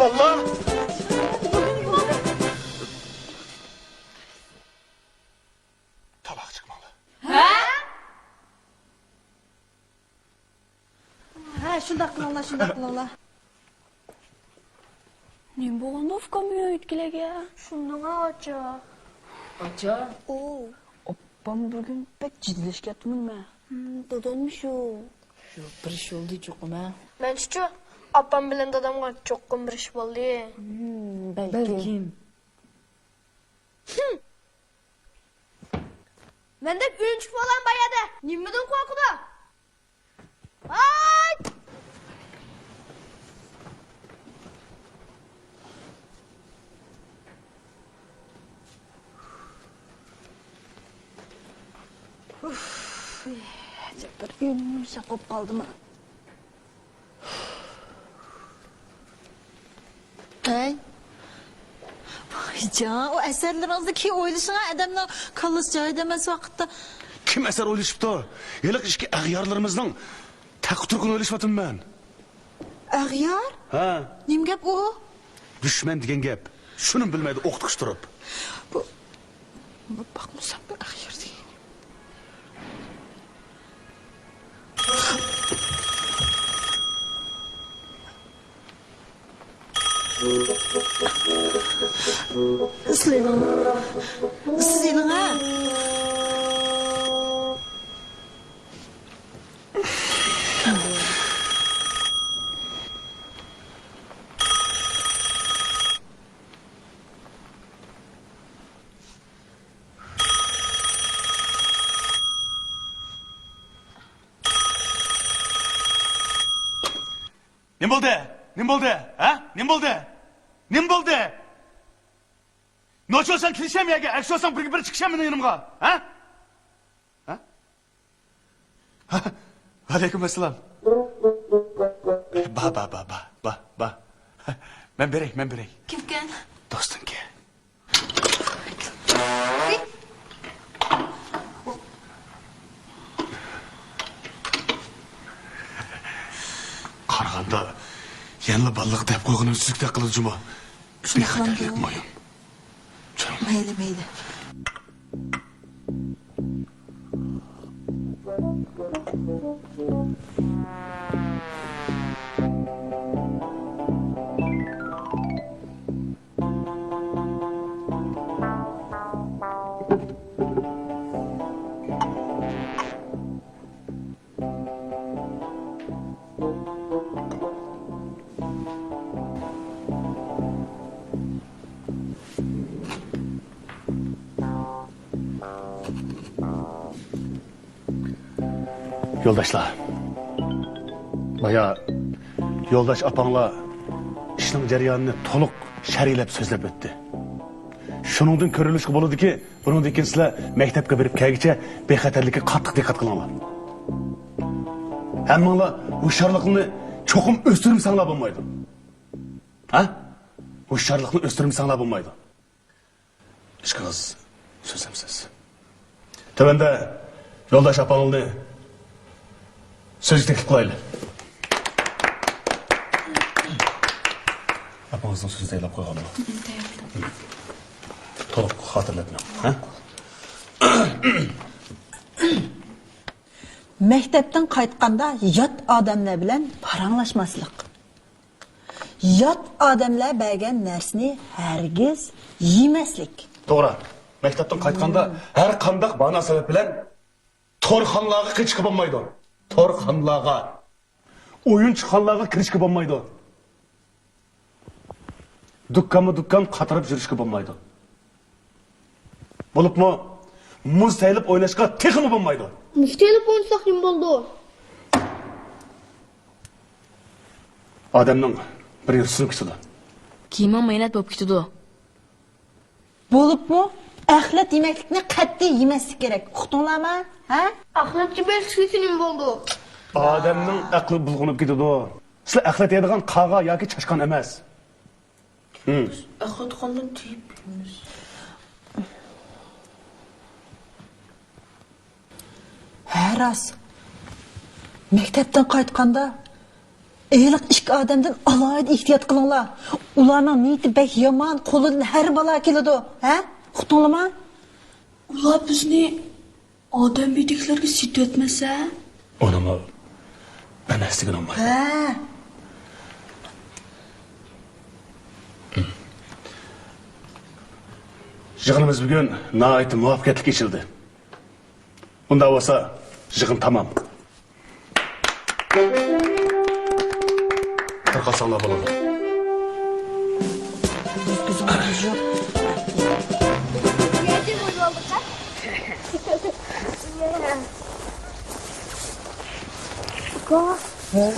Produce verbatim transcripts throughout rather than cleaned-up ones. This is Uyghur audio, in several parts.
باللا! تالاغا چىقماڭلار. ھە؟ ھە، شۇنداق قىلىڭلار، شۇنداق قىلىڭلار. نېمە بولغاندۇ ئۇكام ئۆيدىكىلەرگە؟ شۇندىڭا ئاچا. ئاچا؟ ئو. ئاپام بۈگۈن بەك جىددىيلىشىپ كەتتىمۇ نېمە؟ ھىم، داداممۇ شۇ. شۇ بىر ئىش بولدى چوقۇم ھە؟ مەنچىچۇ، ئاپام بىلەن دادامغا چوقۇم بىر ئىش بولدى. ھىم، بەلكىم. بەلكىم. ھىم. مەندەك ئۆيۈنچۈك بالام بار يەردە نېمىدىن قورقىدۇ؟ ۋاي! ئۇف، ئەجەب بىر ئۆينىڭ يۇمشاق بولۇپ قالدىما؟ ھەي. ۋايجان، ئۇ ئەسەرلىرىڭىزنى كېيىن ئويلىشىڭا، ئادەمنىڭ كاللىسى جايىدا ئەمەس ۋاقىتتا. كىم ئەسەر ئويلىشىپتۇ؟ ھېلىقى ئىككى ئەغيارلىرىمىزنىڭ تەقى تۈركىنى ئويلىشىۋاتىمەن مەن. ئەغيار؟ ھە. نېمە گەپ ئۇ؟ دۈشمەن دېگەن گەپ. شۇنىمۇ بىلمەيدۇ ئوقۇتقۇچى تۇرۇپ. بۇ، بۇ باقمىسام بىر ئەغيار دېگەن. سىلىنىڭ، سىلىنىڭ ھە؟ نېمە بولدى؟ نېمە بولدى؟ ھە؟ نېمە بولدى؟ نېمە بولدى؟ نوچى بولساڭ كېلىشەم يەرگە، ئەكسى بولساڭ بىرگە بىر چىقىشەم مېنىڭ يېنىمغا. ھە؟ ھە؟ ۋەئەلەيكۇم ئەسسالام. با، با، با. مەن بېرەي، مەن بېرەي. كىمكەن؟ دوستۇمكەن. قارىغاندا يەنىلا بالىلىق دەپ قويغىنىمنى سۈزۈكتەك قىلىدۇ جۇمۇ. شۇنداق بىخەتەرلىك قىلىدۇ. مۇھىم. مەيلى، مەيلى. يولداشلار، بايا يولداش ئاپاڭلار ئىشنىڭ جەريانىنى تولۇق شەرھلەپ سۆزلەپ ئۆتتى. شۇنىڭدىن كۆرۈۋېلىشقا بولىدۇكى، بۇنىڭدىن كېيىن سىلەر مەكتەپكە بېرىپ كەلگۈچە بىخەتەرلىككە قاتتىق دىققەت قىلىڭلار. ھەممىڭلار ھوشيارلىقىڭلارنى چوقۇم ئۆستۈرمىسەڭلار بولمايدۇ. ھە؟ ھوشيارلىقنى ئۆستۈرمىسەڭلار بولمايدۇ. ئىككىڭىز سۆزلەمسىز. تۆۋەندە يولداش ئاپاڭلارنى سۆزگە تەكلىپ قىلايلى. ئاپىڭىزنىڭ سۆزىنى تەييارلاپ قويغانمۇ؟ تولۇق خاتىرىلەپ مېڭىڭ، ھە؟ مەكتەپتىن قايتقاندا يات ئادەملەر بىلەن پاراڭلاشماسلىق. يات ئادەملەر بەرگەن نەرسىنى ھەرگىز يېمەسلىك. توغرا. مەكتەپتىن قايتقاندا ھەر قانداق باھانە سەۋەب بىلەن تورخانىلارغا قېچىشقا بولمايدۇ. تورخانىلارغا. ئويۇنچۇقخانىلارغا كىرىشكە بولمايدۇ. دۇكانمۇ دۇكان قاتراپ يۈرۈشكە بولمايدۇ. بولۇپمۇ مۇز تېيىلىپ ئويناشقا تېخىمۇ بولمايدۇ. مۇز تېيىلىپ ئوينىساق نېمە بولىدۇ؟ ئادەمنىڭ بىر يىل سۇنۇپ كېتىدۇ. كىيىمىڭ مەينەت بولۇپ كېتىدۇ. بولۇپمۇ ئەخلەت يېمەكلىكنى قەتئىي يېمەسلىك كېرەك. ئۇقتۇڭلارما؟ ھە؟ ئەخلەت يېمەكلىك نېمە بولىدۇ؟ ئادەمنىڭ ئەقلى بۇلغىنىپ كېتىدۇ. سىلەر ئەخلەت يەيدىغان قاغا ياكى چاشقان ئەمەس. ھىم. ئەخلەت قاندىن تېيىپ يەيمىز؟ ھە، راست. مەكتەپتىن قايتقاندا ھېلىقى ئىككى ئادەمدىن ئالاھىدە ئېھتىيات قىلىڭلار. ئۇلارنىڭ نىيىتى بەك يامان، قولىدىن ھەر بالا كېلىدۇ. ھە؟ ئۇقتۇڭلارمۇ؟ ئۇلار بىزنى ئادەم بېدىكلەرگە سېتىۋەتمەسە؟ ئۇنىمۇ ئەمەسلىكىنى ئۇقمايدۇ. ھە. يىغىنىمىز بۈگۈن ناھايىتى مۇۋەپپەقىيەتلىك ئېچىلدى. ئۇنداق بولسا، يىغىن تامام. تارقالساڭلار بولىدۇ. ئاكا. ھە؟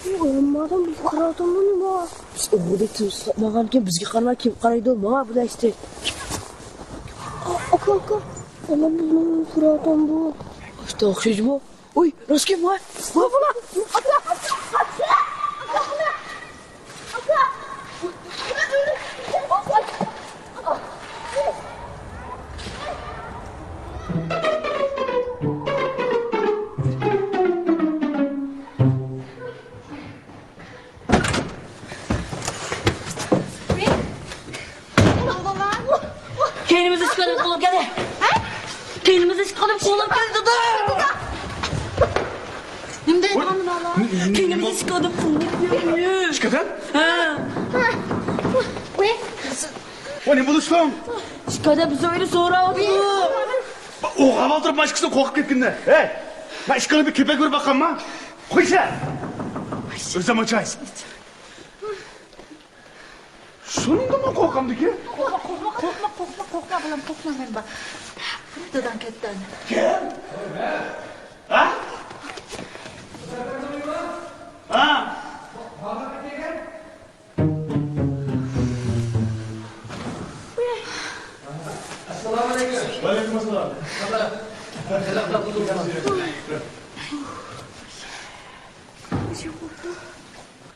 بۇ ئورۇنباردا بىزگە قاراۋاتامدۇ نېمە؟ بىز ئوغرىدەك تىزىپ ساتمىغانكەن، بىزگە قارىماي كىم قارايدۇ؟ ماڭا بۇ دەشتى. ئاكا، ئاكا. ئانا بىزنى قاراۋاتامدۇ؟ ئاشتا ئوخشايدۇ. ئۇي، راست گەپ ۋاي. ۋاي، بۇلار. كەينىمىزدە ئىككى ئادەم قوغلاپ كەلدى. ھە؟ كەينىمىزدە ئىككى ئادەم قوغلاپ كەلدى، دادا. نېمە دەيدىغان مانا؟ كەينىمىزدە ئىككى ئادەم قوغلاپ كەلدى. ئىككى ئادەم؟ ھە. ۋاي، نېمە بولۇشتۇڭ؟ ئىككى ئادەم بىزنىڭ ئۆينى سوراۋاتىدۇ. ئوغا ئالدۇرۇپ باشقىسىنى قورقۇپ كەتكىنىدە. ھەي، مەن ئىككى ئادەمگە كېپەك بېرىپ باققانما؟ قويسا. ئۆزۈم ئاچاي. شۇنىڭدىنمۇ قورقامدىكىن؟ قورقما، قورقما، قورقما، قورقما، قورقما، بالام، قورقما، مەن بار. داداڭ كەتتى. كىم؟ ھە؟ ھە؟ ئەسسالامۇئەلەيكۇم. ۋەئەلەيكۇم ئەسسالام.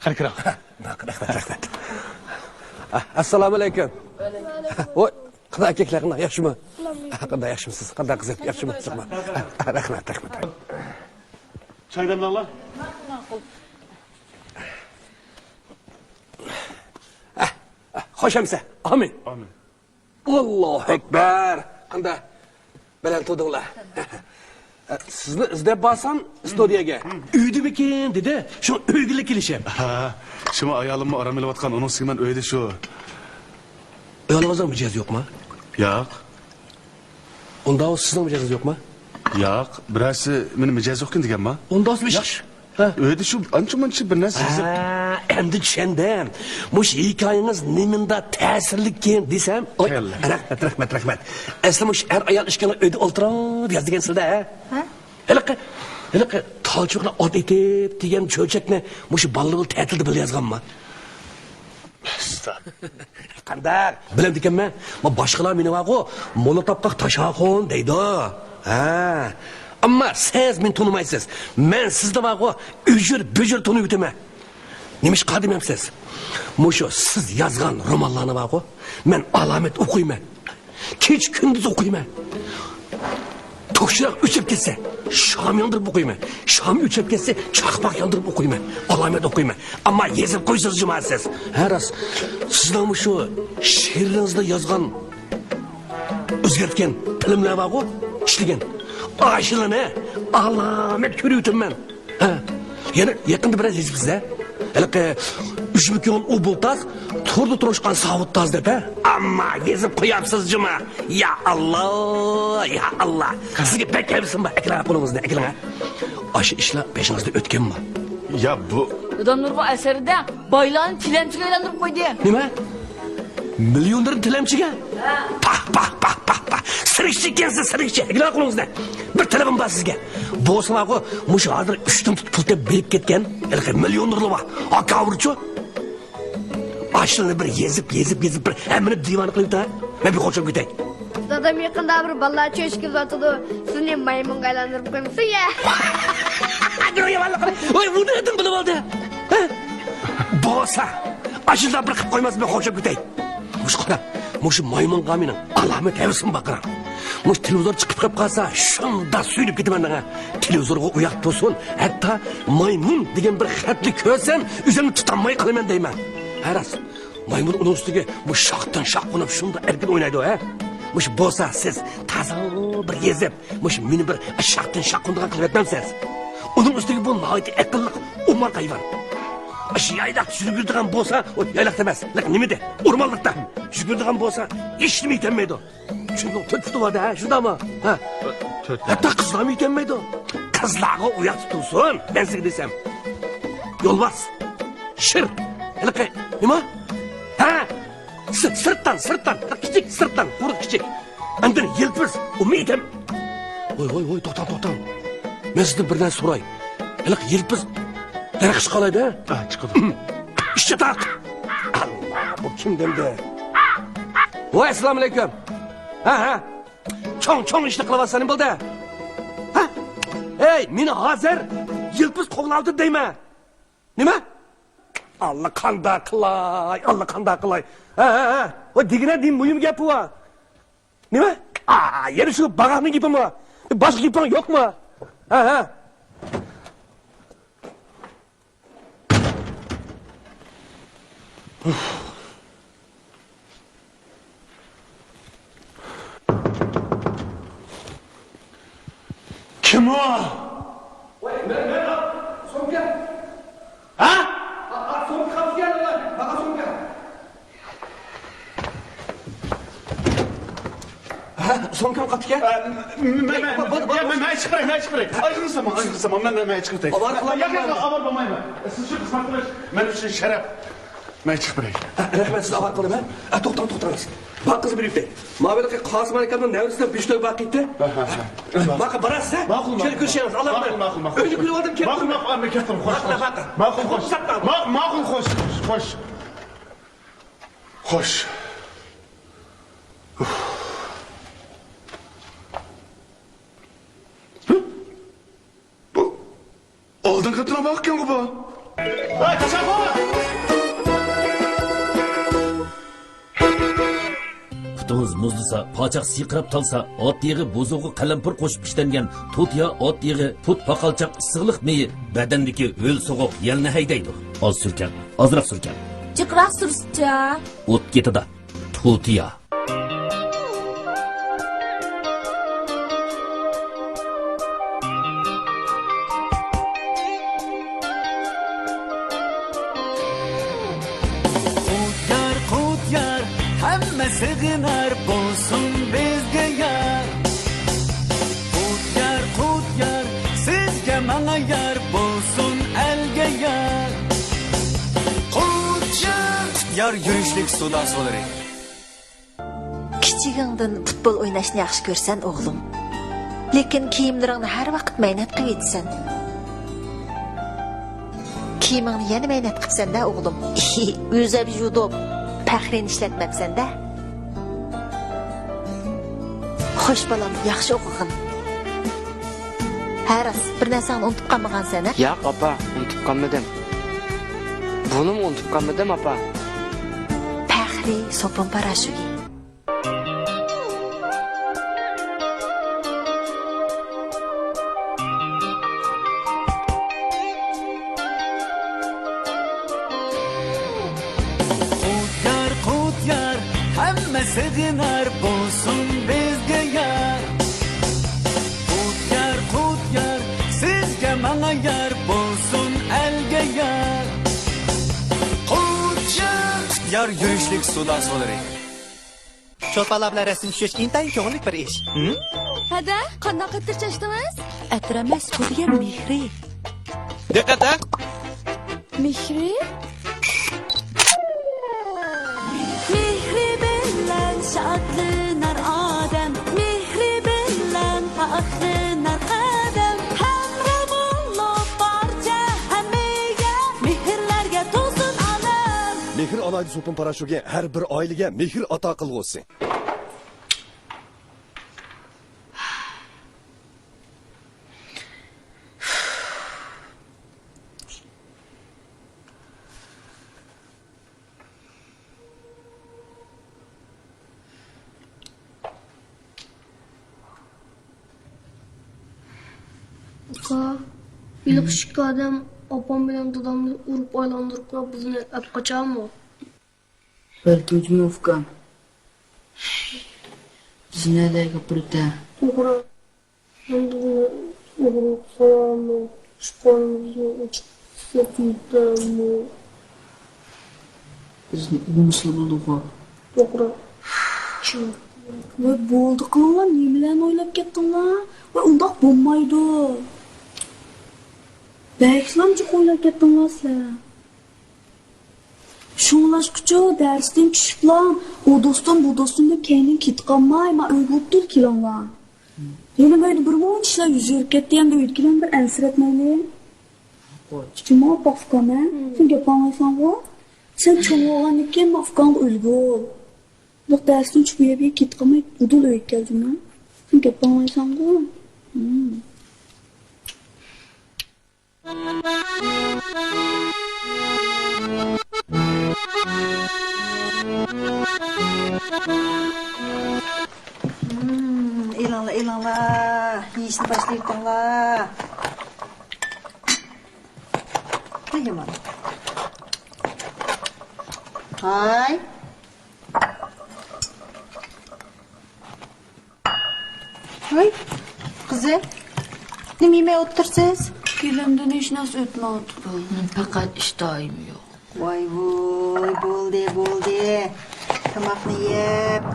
قېنى كىرىڭ. رەھمەت، رەھمەت. ئەسسالامۇئەلەيكۇم. ۋوي، قانداق ئەركەكلەر، قانداق، ياخشىمۇ؟ قانداق، ياخشىمۇسىز؟ قانداق قىزىم، ياخشىمۇ؟ رەھمەت، رەھمەت. چاي دەملەڭلار. خوش ئەمىسە. ئامىن. ئامىن. ئاللاھۇ ئەكبەر! قانداق؟ بەلەن تۇردۇڭلار. سىزنى ئىزدەپ بارسام، ئىستودىيەگە. ئۆيدىمىكىن دېدى. شۇ ئۆيگىلا كېلىشىم. ھە، شۇما ئايالىممۇ ئارام ئېلىۋاتقان، ئۇنىڭ ئۈستىگە مەن ئۆيدە شۇ. ئايالىڭىزنىڭ مىجەزى يوقما؟ ياق. ئۇنداق سىزنىڭ مىجەزىڭىز يوقما؟ ياق، بىرەرسى مېنى مىجەز يوقكەن دېگەنما؟ ئۇنداق بىر ئىش. ھە. ئۆيدە شۇ ئانچە-مۇنچە بىر نەرسە يېزىپ. ھە، ئەمدى چۈشەندىم. مۇشۇ ھېكايىڭىز نېمانداق تەسىرلىككەن دېسەم. ئوي، خەيرلىك. رەھمەت، رەھمەت، رەھمەت. ئەسلى مۇشۇ ئەر-ئايال ئىككىڭلار ئۆيدە ئولتۇرۇڭ يازدىكەنسىلەر، ھە؟ ھە؟ ھېلىقى، ھېلىقى تالچىۋىقلار ئات ئېتىپ دېگەن چۆچەكنى مۇشۇ بالىلار بىلەن تەتىلدە بىللە يازغانما؟ قانداق؟ بىلەمدىكەنمەن. ما باشقىلار مېنى بارغۇ، مولاتاپقاق تاشاخۇن دەيدۇ. ھە. ئەمما سىز مېنى تونۇمايسىز. مەن سىزنى بارغۇ، ئۈجۈر-بۈجۈر تونۇۋېتىمەن. نېمىشقا دېمەمسىز؟ مۇشۇ سىز يازغان رومانلارنى بارغۇ، مەن ئالامەت ئوقۇيمەن. كېچە-كۈندۈز ئوقۇيمەن. توك-چىراغ ئۆچۈپ كەتسە، شام ياندۇرۇپ ئوقۇيمەن. شام ئۆچۈپ كەتسە، چاقماق ياندۇرۇپ ئوقۇيمەن. ئالامەت ئوقۇيمەن. ئەمما يېزىپ قويسىز جۇما سىز. ھە، راست. سىزنىڭ مۇشۇ شېئىرلىرىڭىزدا يازغان، ئۆزگەرتكەن فىلىملەر بارغۇ، ئىشلىگەن. ئاشۇلارنى ئالامەت كۆرۈۋېتىمەن. ھە. يەنە يېقىندا بىرەر يېزىپسىز ھە؟ ھېلىقى ئۈجمە كۆڭۈل ئۇ بۇلتاز، توردا تۇرۇشقان ساۋۇت تاز دەپ ھە؟ ئەمما يېزىپ قوياپسىز جۇما. يا ئاللا، يا ئاللا. سىزگە بەك ھەۋىسىم بار. ئەكىلىڭ قولىڭىزنى، ئەكىلىڭ ھە. ئاشۇ ئىشلار بېشىڭىزدىن ئۆتكەنمۇ؟ يا بۇ. دادام نۇرغۇن ئەسەردە بايلارنى تىلەمچىگە ئايلاندۇرۇپ قويدى. نېمە؟ مىليونېرنى تىلەمچىگە؟ پاھ، پاھ، پاھ، پاھ، پاھ. سىرىكچى ئىكەنسىز، سىرىكچى. ئەكىلىڭ قولىڭىزنى. بىر تەلىپىم بار سىزگە. بولسىڭىزغۇ، مۇشۇ ھازىر ئۈچتىن تۇتۇپ پۇل تېپىپ بېيىپ كەتكەن ھېلىقى مىليونېرلار بار. ھاكاۋۇرچۇ. ئاشۇلارنى بىر يېزىپ، يېزىپ، يېزىپ، بىر ھەممىنى دىۋانە قىلىۋېتە. مەن بىر خوشلاپ كېتەي. دادام يېقىندا بىر بالىلار چۆشكە كېلىۋاتىدۇ. سىزنى مايمۇنغا ئايلاندۇرۇپ قويمىسۇن يا. ۋاي، بۇ نەدىن بىلىپ ئالدى؟ ھە؟ بولسا، ئاشۇنداق بىر قىلىپ قويماس، مەن خوشلاپ كېتەي. مۇشۇ قارا، مۇشۇ مايمۇنغا مېنىڭ ئالامەت ھەۋىسىم بار قارا. مۇشۇ تېلېۋىزور چىقىپ قېلىپ قالسا، شۇنداق سۆيۈنۈپ كېتىمەن دەڭە. تېلېۋىزورغا ئۇياق تۇتسۇن، ھەتتا مايمۇن دېگەن بىر خەتنى كۆرسەم، ئۆزۈمنى تۇتالماي قالىمەن دەيمەن. ھە راست، مايمۇن ئۇنىڭ ئۈستىگە بۇ شاختىن شاق قونۇپ شۇنداق ئەركىن ئوينايدۇ، ھە؟ مۇشۇ بولسا سىز تازا بىر يېزىپ، مۇشۇ مېنى بىر شاختىن شاق قونىدىغان قىلىۋەتمەمسىز؟ ئۇنىڭ ئۈستىگە بۇ ناھايىتى ئەقىللىق ئوماق ھايۋان. ئاشۇ يايلاقتا يۈگۈرىدىغان بولسا، ئۇ يايلاق ئەمەس، لېكىن نېمىدە؟ ئورمانلىقتا يۈگۈرىدىغان بولسا، ھېچنېمە يېتەلمەيدۇ. چۈنكى تۆت پۇتى بار-دە، ھە، شۇنداقمۇ؟ ھە. تۆت. ھەتتا قىزلارمۇ يېتەلمەيدۇ. قىزلارغا ئۇياق تۇتۇلسۇن، مەن سىزگە دېسەم. يولۋاس. شىر. ھېلىقى. نېمە؟ ھە؟ سىر-، سىرتان، سىرتان. كىچىك سىرتان، قۇرۇق كىچىك. ئاندىن يىلپىز، ئۇمۇ يېتەم-. ۋاي، ۋاي، ۋاي، توختاڭ، توختاڭ. مەن سىزدىن بىر نەرسە سوراي. ھېلىقى يىلپىز دەرەخ چىقالايدۇ، ھە؟ ھە، چىقىدۇ. ئىششىتاق. ئاللا، بۇ كىم دەمدى؟ ۋاي، ئەسسالامۇئەلەيكۇم. ھە، ھە. چوڭ، چوڭ ئىشنى قىلىۋاتسان، نېمە بولدى؟ ھە؟ ھەي، مېنى ھازىر يىلپىز قوغلاۋاتىدۇ دەيمەن. نېمە؟ ئاللا قانداق قىلاي، ئاللا قانداق قىلاي. ھە، ھە، ھە. ۋاي دېگىنە، نېمە مۇھىم گەپ بۇ؟ نېمە؟ ئا، يەنە شۇ باغاقنىڭ گېپىمۇ؟ باشقا گېپىڭ يوقمۇ؟ ھە، ھە. كىم ئۇ؟ ۋاي، مەن، مەن، ئا، سومكا. ھە؟ ئا، ئا، سومكا قاپتىكەن، ماڭا سومكا. ھە، سومكام قاپتىكەن. ئە، مەن، مەن، مەن، بول، بول، بول. يا، مەن، مەن چىقىپ بېرەي، مەن چىقىپ بېرەي. ئايرىلسام، ئايرىلسام، مەن، مەن، مەن چىقىپ بېرەي. ئاۋارە قىلماڭ. ياق، ياق، ئاۋارە بولمايمەن. سىز شۇ خىزمەت قىلىش مەن ئۈچۈن شەرەپ. مەن چىقىپ بېرەي. ھە، رەھمەت، سىز ئاۋارە قىلماڭ. ھە، توختاڭ، توختاڭ. ماڭا بىر ئېيتىپ بېرىڭ. ماۋۇ ھېلىقى قاسىم ئاكامنىڭ نەۋرىسىنىڭ بېشى تويۇپ باقىپ كەتتى. ھە، ھە، ھە. ماقۇل، باراسىز، ھە؟ ماقۇل، ماقۇل. كېلىپ كۆرۈشەيمىز. ئاللا. ماقۇل، ماقۇل، ماقۇل. ئۆينى كۆرۈۋالدىم، كېلىپ. ماقۇل، ماقۇل، ماقۇل. كەتتىم. خوش، ماقۇل، خوش. ماقۇل، خوش. خوش. خوش. بۇ ئالدىنقى قېتىملىق بۇ. پۇتىڭىز مۇزلىسا، پاچاق سىرقىراپ تالسا، ئات يېغى بۇزۇغا قەلەمپۇر قوشۇپ ئىشلەنگەن تۇتىيا ئات يېغى، پۇت پاقالچاق ئىسسىقلىق مېيى بەدەندىكى ھۆل سوغۇق يەلنى ھەيدەيدۇ. ئاز سۈركەڭ، ئازراق سۈركەڭ. جىقراق سۈرسىچە. ئوت كېتىدۇ. تۇتىيا. قۇت يار، قۇت يار، ھەممە سېغىنار، بولسۇن بىزگە يار. قۇت يار، قۇت يار، سىزگە ماڭا يار، بولسۇن ئەلگە يار. قۇت يار، قۇت يار، يۈرۈشلۈك سۇدا سۇلىرى. كىچىكىڭدىن پۇتبول ئويناشنى ياخشى كۆرىسەن، ئوغلۇم. لېكىن كىيىملىرىڭنى ھەر ۋاقىت مەينەت قىلىۋېتىسەن. كىيىمىڭنى يەنە مەينەت قىپسەن-دە، ئوغلۇم. ئۆزەپ يۇدۇپ، پەخرىنى ئىشلەتمەپسەن-دە. خوش، بالام، ياخشى ئوقۇغىن. ھە، راست، بىر نەرسەڭنى ئۇنتۇپ قالمىغانسەن، ھە؟ ياق، ئاپا، ئۇنتۇپ قالمىدىم. بۇنىمۇ ئۇنتۇپ قالمىدىم، ئاپا. پەخرى سوپۇن پاراشوكى. قۇت يار، قۇت يار، ھەممە سېغىنار، بولسۇن بىزگە يار. قۇت يار، قۇت يار، سىزگە ماڭا يار، بولسۇن ئەلگە يار. قۇت يار، قۇت يار، يۈرۈشلۈك سۇدا سۇلىرى. چولپانلار بىلەن رەسىم چۈشۈرۈش ئىنتايىن كۆڭۈللۈك بىر ئىش. ھەدە، قانداق ئەتىر چاچتىڭىز؟ ئەتىر ئەمەس، بۇ دېگەن مېھرى. دىققەت، ھە! مېھرى؟ مېھرى بىلەن شادلىنار ئادەم، مېھرى بىلەن پاكلىنار قەدەم، ھەمراھ بولۇپ بارچە ھەممىگە، مېھىرلەرگە تولسۇن ئالەم. مېھىر ئالاھىدە سوپۇن پاراشوكى ھەر بىر ئائىلىگە مېھىر ئاتا قىلغۇسى. ئۇكا، ھېلىقى ئىككى ئادەم ئاپام بىلەن دادامنى ئۇرۇپ ئايلاندۇرۇپ قويۇپ، بىزنى ئەپ قاچامۇ؟ بەلكى ھۇجۇم ئۇكام. بىزنى نەدە ئەكەپ بېرىدۇ؟ توغرا. ئەمدى بۇنى ئۇرۇپ قويامۇ؟ ئىشقانىمىزنى ئېچىپ سېتىۋېتەمۇ؟ بىزنى ئۇرمىسىلا بولىدىغۇ. توغرا. ۋاي، بولدى قىلىڭلار، نېمىلەرنى ئويلاپ كەتتىڭلار؟ ۋاي، ئۇنداق بولمايدۇ. بەكلا جىق ئويلاپ كەتتىڭلار سىلەر. شۇڭلاشقىچۇ دەرستىن چۈشۈپلا، ئۇ دوستۇم، بۇ دوستۇم دەپ كەينىدىن كېتىپ قالماي، ما ئۆيگە ئوتتۇرا كېلىڭلار. يەنە بۇ يەردە بىر مۇنچە ئىشلار يۈز بېرىپ كەتتى، ئەمدى ئۆيدە كېلىڭ بىر ئەنسىرەتمەيلى. جۇمۇ ئاپا ئۇكام، ھە؟ سەن گەپ ئاڭلايسەنغۇ؟ سەن چوڭ بولغاندىن كېيىن ما ئۇكاڭغا ئۈلگە بول. بۇ دەرستىن چۈشۈپ بۇ يەرگە كېتىپ قالماي، ئۇدۇل ئۆيگە كەل جۇمۇ. سەن گەپ ئاڭلايسەنغۇ؟ مم، ئېلىڭلار، ئېلىڭلار، يېيىشنى باشلاۋېتىڭلار. نېمە؟ ھاي. ھاي، قىزىم، نېمە يېمەي ئولتۇرسىز؟ گېلىمدىن ھېچنەرسە ئۆتمەيۋاتىدۇ. پەقەت ئىشتىھايىم يوق. ۋاي ۋۇي، بولدى، بولدى. تاماقنى يەپ.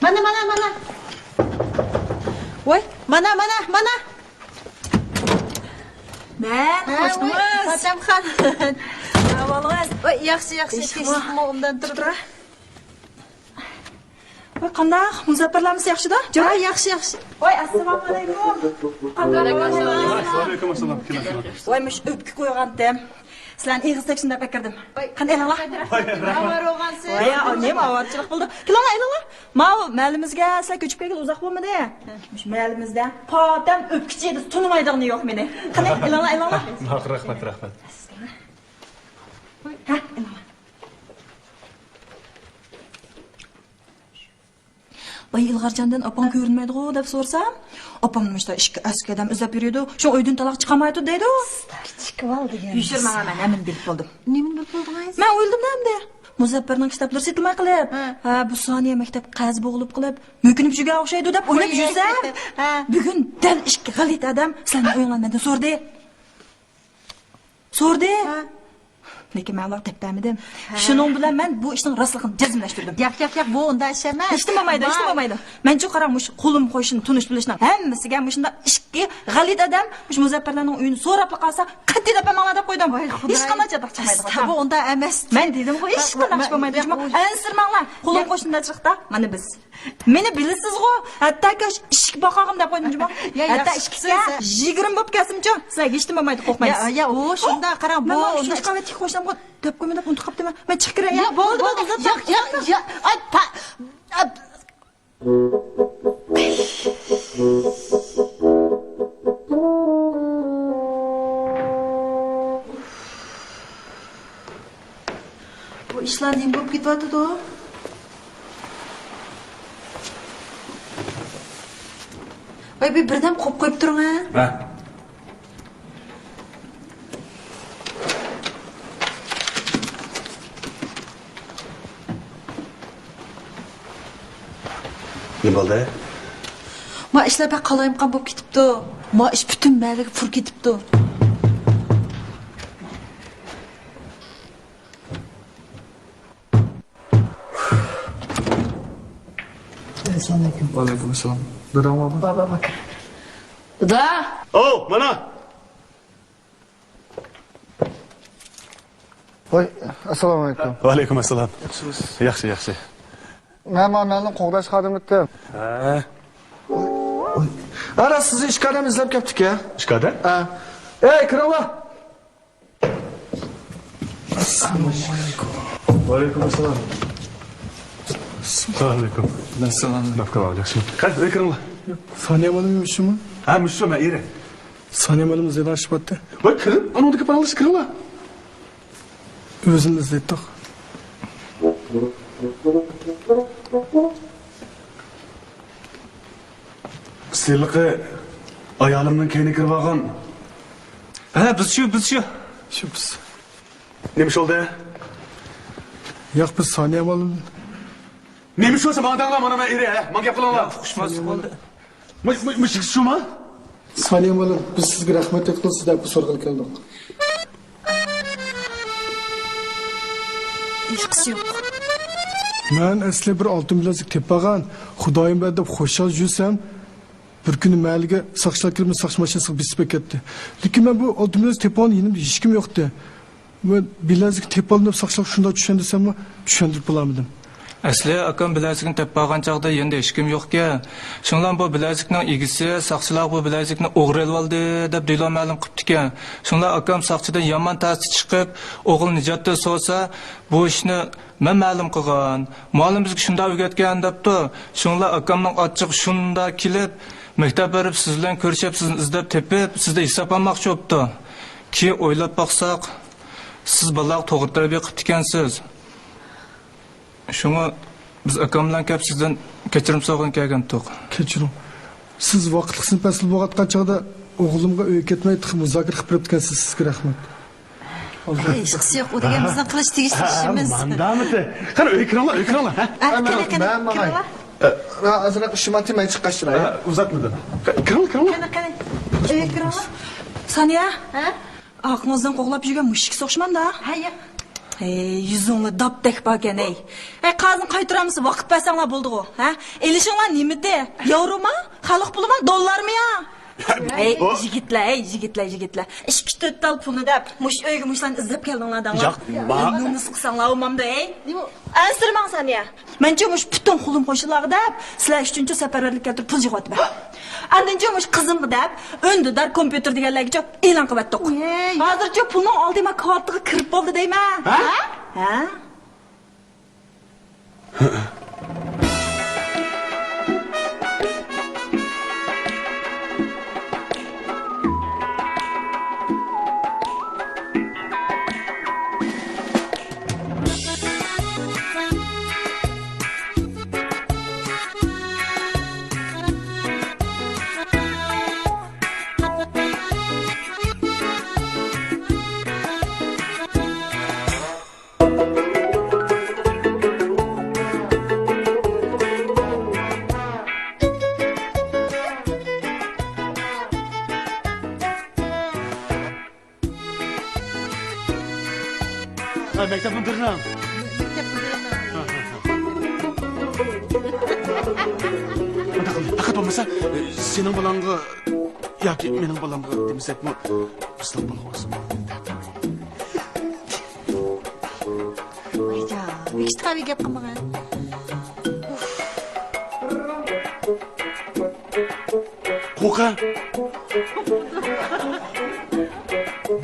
مانا، مانا، مانا. ۋاي، مانا، مانا، مانا. مەن، ھە، خوش ۋاي، كەلدىڭىز. پاتەمخان. ئەھۋالىڭىز؟ ۋاي، ياخشى، ياخشى. تىنچلىقمۇ؟ ئوبدان تۇرۇپتۇ. ۋاي، قانداق؟ مۇزەپپەرلەرمۇ ياخشىدا؟ ھە، ياخشى، ياخشى. ۋاي، ئەسسالامۇئەلەيكۇم. قانداق؟ ۋەئەلەيكۇم ئەسسالام. كېلىڭ، كېلىڭ. ۋاي، مۇشۇ ئۆپكە قويغانتىم. سىلەرنى ئېغىز تەكشىنى دەپ ئەكىردىم. قېنى، ئېلىڭلار. ۋاي، رەھمەت. ئاۋارە بولغانسىز. ۋاي، يا، نېمە ئاۋارىچىلىك بولدى؟ كېلىڭلار، ئېلىڭلار. ماۋۇ مەھەللىمىزگە سىلەر كۆچۈپ كەلگىلى ئۇزاق بولمىدى. مۇشۇ مەھەللىمىزدە پاتەم ئۆپكىچى دېسە تونۇمايدىغىنى يوق مېنى. قېنى، ئېلىڭلار، ئېلىڭلار. ماقۇل، رەھمەت، رەھمەت. ھە، ئېلىڭلار. ۋاي، ئىلغارجاندىن ئاپاڭ كۆرۈنمەيدىغۇ دەپ سورىسام، ئاپام مۇشتا ئىككى ئەسكى ئادەم ئىزدەپ يۈرىدۇ، شۇ ئۆيدىن تالاق چىقارمايدۇ دەيدۇ. كىچىك بال دېگەن. يوشۇرماڭ، مەن ھەممىنى بىلىپ بولدۇم. نېمىنى بىلىپ بولدىڭىز؟ مەن ئويلىدىم ھەمدە. مۇزەپپەرنىڭ كىتابلىرى سېتىلماي قېلىپ، ھە. ھە، بۇ سانىيە مەكتەپ قەرز بوغۇلۇپ قېلىپ، مۆكۈنۈپ يۈرگەن ئوخشايدۇ دەپ ئويلاپ يۈرسەم، ھە. بۈگۈن دەل ئىككى غەلىتە ئادەم سىلەرنىڭ ئۆيۈڭلارنى مەندىن سورىدى. سورىدى. ھە. لېكىن مەن ئۇلارغا دەپ بەرمىدىم. ھە. شۇنىڭ بىلەن مەن بۇ ئىشنىڭ راستلىقىنى جەزملەشتۈردۈم. ياق، ياق، ياق، بۇ ئۇنداق ئىش ئەمەس. ھېچنېمە بولمايدۇ، ھېچنېمە بولمايدۇ. مەنچۇ قاراڭ، مۇشۇ قولۇم قوشنا تونۇش بىلىشنىڭ ھەممىسىگە مۇشۇنداق ئىككى غەلىتە ئادەم مۇشۇ مۇزەپپەرلەرنىڭ ئۆيىنى سوراپلا قالسا، قەتئىي دەپ بەرمەڭلار دەپ قويدۇم. ھېچقانداق چاتاق چىقمايدۇ. بۇ ئۇنداق ئەمەس. مەن دېدىمغۇ، ھېچقانداق چىقمايدۇ. ياق، ئەنسىرىمەڭلار. قولۇم قوشنا چىقتا، مانا بىز. مېنى بىلىسىزغۇ، ھەتتاكى ئىشىك باقاغىم دەپ قويدۇم جۇمۇ. يا، ھەتتا ياخشى ئىشىككە قىلىسىز. يىگىرمە بولۇپ كەلسىمچۇ، سىلەرگە ھېچنېمە بولمايدۇ، قورقمايسىز. يا، يا، ئۇ شۇنداق، قاراڭ، بۇ مەن مانا شۇنى چىقىۋېتىپ قوشنامغا دەپ قويما دەپ ئۇنتۇپ قاپتىمەن. مەن چىقىپ كىرەي، يا. يا، بولدى، بولدى، ياق، ياق، ياق. بۇ ئىشلار نېمە بولۇپ كېتىۋاتىدۇ؟ ۋاي، بىر بىردەم قويۇپ قويۇپ تۇرۇڭ ھە. ھە. نېمە بولدى؟ ما ئىشلار بەك قالايمىقان بولۇپ كېتىپتۇ. ما ئىش پۈتۈن مەھەللىگە پۇر كېتىپتۇ. ئەسسالامۇئەلەيكۇم. ۋەئەلەيكۇم ئەسسالام. داداڭ بارمۇ؟ بار، بار، بار. دادا! ئاۋ، مانا! ۋاي، ئەسسالامۇئەلەيكۇم. ۋەئەلەيكۇم ئەسسالام. ياخشىمۇسىز؟ ياخشى، ياخشى. مەن مانا مەلۇم قوغداش خادىمى ئىدىم. ھە. ھە، راست، سىزنى ئىككى ئادەم ئىزدەپ كەپتىكەن. ئىككى ئادەم؟ ھە. ئەي، كىرىڭلار. ئەسسالامۇئەلەيكۇم. ۋەئەلەيكۇم ئەسسالام. ئەسسالامۇئەلەيكۇم. ئەسسالام. نەپكە بار، ياخشىمۇ؟ قېنى، ئۆي كىرىڭلار. سانىيە مۇئەللىم شۇمۇ؟ ھە، مۇشۇ، مەن ئېرى. سانىيە مۇئەللىم زېدە ئىشلەپتۇ. ۋاي، كىرىڭ، ئانىڭدىكى پاراڭلىشىپ كىرىڭلار. ئۆزىنى ئىزدەيتتۇق. سىلىقى ئايالىمنىڭ كەينىگە كىرىپ ئالغان. ھە، بىز شۇ، بىز شۇ. شۇ بىز. نېمە ئىش بولدى؟ ياق، بىز سانىيە مالىم. نېمە ئىش بولسا ماڭا دەڭلار، مانا مەن ئېرى، ھە؟ ماڭا گەپ قىلىڭلار. ياق، ئۇقۇشماسلىق بولدى. مۇ-، مۇ-، مۇشۇ شۇمۇ؟ سانىيە مالىم، بىز سىزگە رەھمەت ئېيتقىلى سىز دەپ سورىغىلى كەلدۇق. ھېچقىسى يوق. مەن ئەسلى بىر ئالتۇن بىلەزۈك تېپىپ ئالغان، خۇدايىم بەردى دەپ خۇشال يۈرسەم، بىر كۈنى مەھەللىگە ساقچىلار كىرىپ، ساقچى ماشىنىسىغا بېسىپ ئەكەتتى. لېكىن مەن بۇ ئالتۇن بىلەزۈك تېپىپ ئالغان يېنىمدا ھېچكىم يوقتى. مەن بىلەزۈكنى تېپىپ ئالدىم دەپ ساقچىلارغا شۇنداق چۈشەندۈرسەممۇ، چۈشەندۈرۈپ بولالمىدىم. ئەسلى ئاكام بىلەزۈكنى تېپىپ ئالغان چاغدا يېنىدا ھېچكىم يوقكەن. شۇڭلار بۇ بىلەزۈكنىڭ ئىگىسى ساقچىلار بۇ بىلەزۈكنى ئوغرى ئېلىۋالدى دەپ دېلو مەلۇم قىپتىكەن. شۇڭلار ئاكام ساقچىدىن يامان تەستە چىقىپ، ئوغرى نىجاتتىن سورىسا، بۇ ئىشنى مەن مەلۇم قىلغان. مۇئەللىم بىزگە شۇنداق ئۆگەتكەن دەپتۇ. شۇڭلار ئاكامنىڭ ئاچچىقى شۇنداق كېلىپ، مەكتەپ بېرىپ سىز بىلەن كۆرۈشۈپ، سىزنى ئىزدەپ تېپىپ، سىزدىن ھېساب ئالماقچى بوپتۇ. كېيىن ئويلاپ باقساق، سىز بالىلارغا توغرا تەربىيە قىپتىكەنسىز. شۇڭا بىز ئاكام بىلەن كەپ سىزدىن كەچۈرۈم سورىغىلى كەلگەنتۇق. كەچۈرۈم. سىز ۋاقىتلىق سىنىپ پەسلى بولۇۋاتقان چاغدا ئوغلۇمغا ئۆيگە كەتمەي تېخى مۇزاكىرە قىلىپ بېرىپتىكەنسىز، سىزگە رەھمەت. ھېچقىسى يوق، ئۇ دېگەن بىزنىڭ قىلىش تېگىشلىك ئىشىمىز. ماندامىتى؟ قېنى، ئۆيگە كىرىڭلار، ئۆيگە كىرىڭلار، ھە؟ ئە، كىرىڭلار، كىرىڭلار، مەن ماڭاي. كىرىڭلار. ئە، ئازراق ئىشىم بار، تىمەي چىققاچ تۇراي. ئە، ئۇزاتمىدىم. قېنى، كىرىڭلار، كىرىڭلار. قېنى، قېنى. ئۆيگە كىرىڭلار. سانىيە. ھە؟ ئارقىڭىزدىن قوغلاپ يۈرگەن مۇشۇ ئىككىسى ئوخشىمامدا؟ ھە، ياق. ھەي، يۈزۈڭلار داپتەك باركەن، ھەي. ھەي، قازىنى قايتۇرالمىسا ۋاقىت بەرسەڭلار بولدىغۇ، ھە؟ ئېلىشىڭلار نېمىدى؟ ياۋروما؟ خەلق پۇلىما؟ دوللارمۇ يا؟ ھەي، يىگىتلەر، ھەي، يىگىتلەر، يىگىتلەر. ئىككى تۆت تال پۇلنى دەپ، مۇشۇ ئۆيگە مۇشۇلارنى ئىزدەپ كەلدىڭلار دەڭلار. ياق، ما- نومۇس قىلساڭلار بولمامدۇ، ھەي؟ ئەنسىرىمەڭ سانىيە. مەنچۇ مۇشۇ پۈتۈن قولۇم قوشنىلارغا دەپ، سىلەر ئۈچۈنچۇ سەپەرۋەرلىك كەلتۈرۈپ پۇل يىغىۋاتىمەن. ئاندىنچۇ مۇشۇ قىزىمغا دەپ، ئۈندىدار، كومپيۇتېر دېگەنلەرگىچۇ ئېلان قىلىۋەتتۇق. ھەي. ھازىرچۇ پۇلنىڭ ئالدى ما كارتىغا كىرىپ بولدى دەيمەن. ھە؟ ھە؟ ھە، مەكتەپ مۇدىرىنىڭ. مەكتەپ مۇدىرىنىڭ. پەقەت بولمىسا، سېنىڭ بالاڭغا ياكى مېنىڭ بالاڭغا دېمىسەكمۇ، بىزنىڭ بالا بولسۇن. ۋايجان، بىكىش تاۋى گەپ قىلمىغىن. قوقا.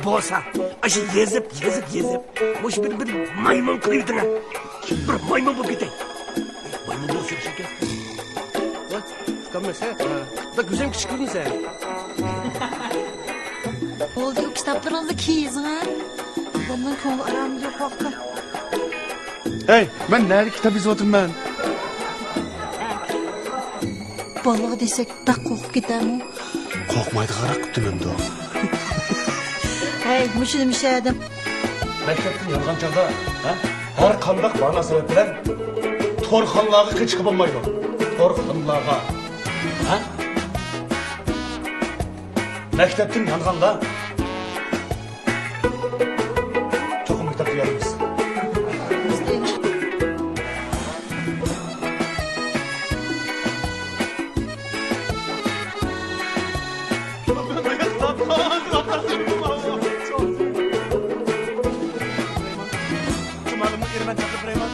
بولسا، ئاشۇ يېزىپ، يېزىپ، يېزىپ، مۇشۇ بىر، بىر مايمۇن قىلىۋېتىڭە. بىر مايمۇن بولۇپ كېتەي. مايمۇن بولسا ياخشى ئىكەن. ۋاي، ئۇكام ئەمەس، ھە؟ بەك ئۆزۈم كىچىك كۆرۈنسە. بولدى، ئۇ كىتابلىرىڭىزنى كېيىن يېزىڭ، ھە؟ ئاپامنىڭ كۆڭلى ئارامى يوق ۋاقتى. ھەي، مەن نەدە كىتاب يېزىۋاتىمەن؟ بالىغا دېسەك، بەك قورقۇپ كېتەرمۇ؟ قورقمايدىغانراق قىپتىمەن دوست. ھەي، مۇشۇنى مۇشۇ ئادەم. مەكتەپتىن يانغان چاغدا، ھە؟ ھەر قانداق باھانە سەۋەب بىلەن تورخانىلارغا قېچىشقا بولمايدۇ. تورخانىلارغا. ھە؟ مەكتەپتىن يانغاندا چوقۇم كىتاب دېيەلمەيسىز. شۇ مۇئەللىمنىڭ ئېرى مەن چاقىرىپ بېرەيمۇ؟